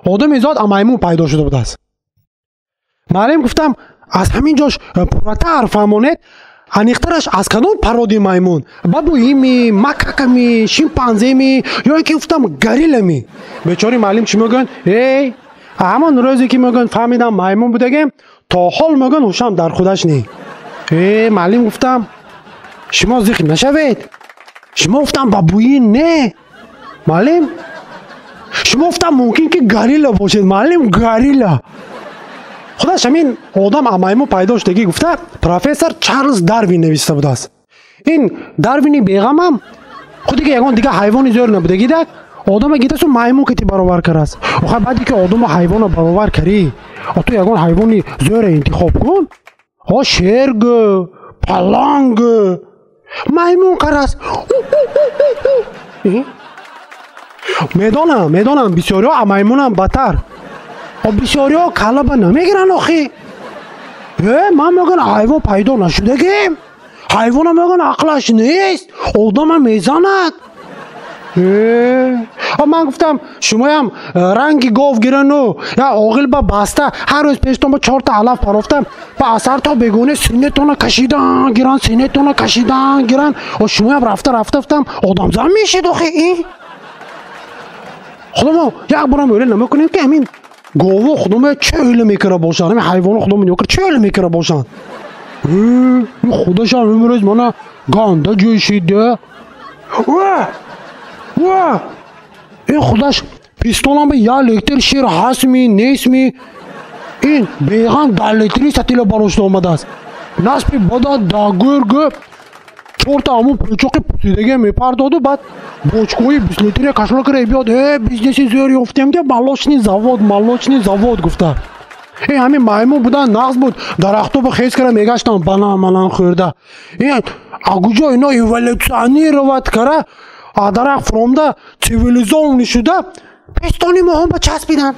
Одами зод а маймун пайдо шуда будааст. Муаллим гуфтам, аз ҳамин ҷош пурратар фаҳмонед, аниқтараш аз кадом пароди маймун? Бабуими, макаками, шимпанземи ё ин ки гуфтам гориллами? Бечори муаллим чӣ мегӯянд? Эй, ҳамон рӯзе ки мегӯянд фаҳмидам маймун будагем, то ҳол мегӯянд ҳушам дар худаш не. Э, муаллим гуфтам, шумо зиқ нашавед. Шумо гуфтам бабуин не. Муаллим, шумо гуфтам мумкин ки горилла бошед, муаллим, горилла. Худаш ҳамин одам а маймун пайдо шудагӣ гуфта профессор Чарлз Дарвин нависта будааст. Ин Дарвини беғамам худи ки ягон дига ҳайвони зӯр набудагидак, одама гидасу маймун кати баровар кардааст. Охир баъде ки одаму ҳайвонро баровар карӣ, ту ягон ҳайвони зӯре интихоб кун. О, шер гӯ, паланг гӯ, маймун кардааст. Медонам, медонам, бисёриҳо а маймунам бадтар. Бисёриҳо калаба намегиранд охи. Э, ман мегӯям ҳайвон пайдо нашудагем. Ҳайвона мегӯям ақлаш нест, одама мезанад. Э, ман гуфтам шумоям ранги гов гирану я оғил ба баста ҳар рӯз пештон ба чорта алаф парофтам, ба асар то бегуне синетона кашидан гиран, синетона кашидан гиран. Шумоям рафта рафта гуфтам одамзан мешед охи. Худомо як борам ӯйле намекунем ки ҳамин гово худомо чӣ ӯйле мекара бошанд, ҳамин ҳайвоно худомо нигоҳ чӣ ӯйле мекара бошанд. Худашам имрӯз мана ганда ҷӯшида. Ва ва ин худаш пистолам ба як литр шир ҳастми нестми, ин беғам дар литри сатила барошта омадааст. Насби бада дагӯр гӯ чорта ҳамун пӯчоқи пусидагия мепардоду, баъд бочкои бислитрия кашла кара биёд. Э, бизнеси зӯр ёфтем де, молочный завод, молочный завод гуфта. Э, ҳамин маймун будан нағз буд, дарахтоба хез кара мегаштам банан манан хӯрда. Э, а куҷо ино эволюционировать кара, а дарахт фуромда цивилизованный шуда, пестони моҳон ба часпидан.